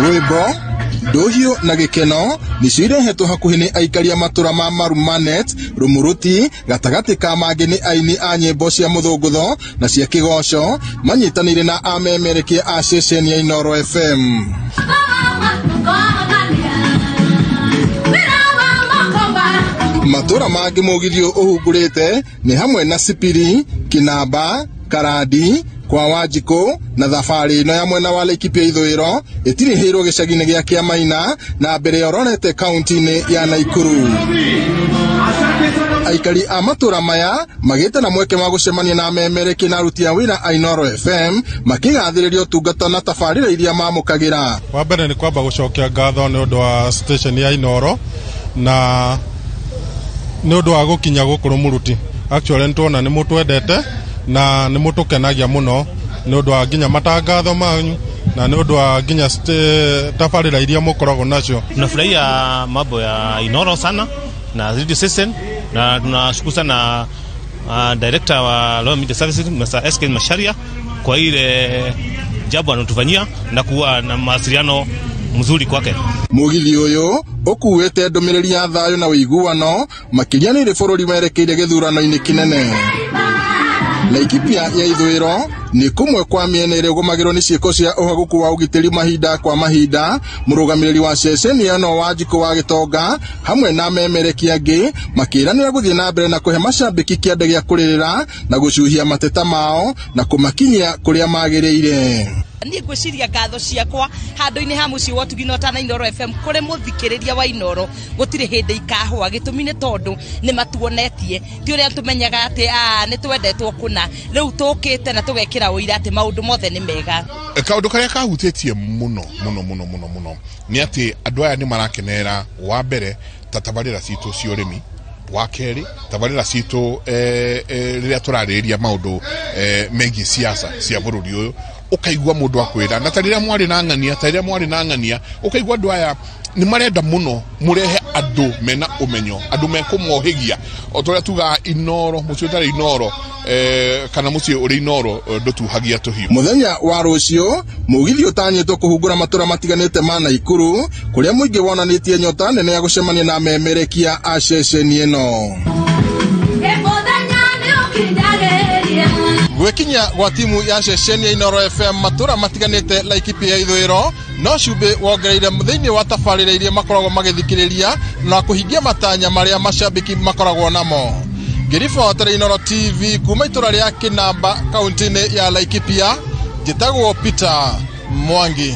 Rwĩmbo, ndũhiũ na gĩkeno nĩcio irehetwo hakuhĩ nĩ aikari a matũra ma Marumanet, Rumuruti, gatagatĩ ka mangĩ nĩ aini a nyĩmbo cia mũthũngũtho na cia kĩgoco manyitanĩire na amemerekia a ceceni ya Inooro FM. Matũra mangĩ mũgithi ũyũ ũhungurĩte nĩ hamwe na Sipiri, Kinamba, Karandi, kwa Wanjikũ na thabarĩ ĩno ya mwena wa Laikipia ithũĩro ĩtirihĩirwo gĩcagi-inĩ gĩa Kĩamaina na mbere ya ũrorete kaunti-inĩ ya Naikuru. Aikari a matũra maya magĩte na mweke wa gũcemania na amemerekia na aruti a wĩra a Inooro FM makĩgathĩrĩria ũtungata na tabarĩra iria mamũkagĩra. Wa mbere nĩ kwamba gũcokia ngatho nĩ ũndũ wa station ya Inooro na nĩ ũndũ wa gũkinya gũkũ Rumuruti. Actually nĩ tuona nĩ mũtwendete na nĩ mũtũkenagia mũno nĩ ũndũ wa nginya matangatho manyu na nĩ ũndũ wa nginya tabarĩra iria mũkoragwo nacio. Tunafurahia mambo ya Inooro sana na radio station, na tunashukuru sana director wa Royal Media Services Mr. SK Macharia kwa ile jambo anatufanyia na kuwa na mawasiliano mzuri kwake. Mũgithi ũyũ ũkuĩte ndũmĩrĩri ya thayũ na ũiguano makĩria nĩ rĩ bũrũri werekeire gĩthurano-inĩ kĩnene. Laikipia ya ithũĩro nĩ kũmwe kwa mĩena ĩrĩa ĩgũmagĩrwo nĩ ciĩko cia ũhagũku wa ũgitĩri mahinda kwa mahinda. Mũrũgamĩrĩri wa ceceni ĩno Wanjikũ wa Gĩtonga hamwe na amemerekia angĩ makĩranĩra gũthiĩ na mbere na kũhe macambĩki kĩande gĩa kũrĩrĩra na gũcuhia mateta mao na kũmakinyia kũrĩa magĩrĩire. Niĩ ngwĩciria ngatho ciakwa handũ-inĩ ha mũciĩ wa ũtugi na ũtana Inooro FM kũrĩ mũthikĩrĩria wa Inooro gũtirĩ hĩndĩ ikahũa. Gĩtũmi nĩ tondũ nĩ matuonetie, ti ũrĩa tũmenyaga atĩ nĩ twendetwo kũna, rĩu tũkĩte na tũgekĩra ũira atĩ maũndũ mothe nĩ mega. Kaũndũ karĩa kahutĩtie mũno mũno mũno mũno mũno nĩ atĩ andũ aya nĩ marakenera wa mbere ta tabarĩra citũ cia ũrĩmi, wa kerĩ tabarĩra citũ rĩrĩa tũrarĩrĩria maũndũ megiĩ siasa cia bũrũri ũyũ, ũkaigua mũndũ akwĩra na ta rĩrĩa mwarĩ na ng'ania, ta rĩrĩa mwarĩ na ng'ania, ũkaigua andũ aya nĩ marenda mũno mũrehe andũ mena ũmenyo, andũ mekũmohĩgia o ta ũrĩa tugaga Inooro, mũciĩ ũtarĩ Inooro kana mũciĩ ũrĩ Inooro ndũtuhagia tũhiũ. Mũthenya wa rũciũ mũgithi ũtanyĩtwo kũhungura matũra matiganĩte ma Naikuru kũrĩa mũingĩ wonanĩtie nyota nene ya gũcemania na amemerekia a ceceni ĩno. Gwĩkinya gwa timu ya ceceni ya Inooro FM matũra matiganĩte Laikipia ya ithũĩro no cumbĩ wongereire thĩinĩ wa tabarĩra iria makoragwo magĩthikĩrĩria na kũhingia matanya marĩa macambĩki makoragwo namo. Ngĩribotera Inooro TV kuma itũra rĩa Kĩnamba kaunti-inĩ ya Laikipia, njĩtagwo Peter Mwangi.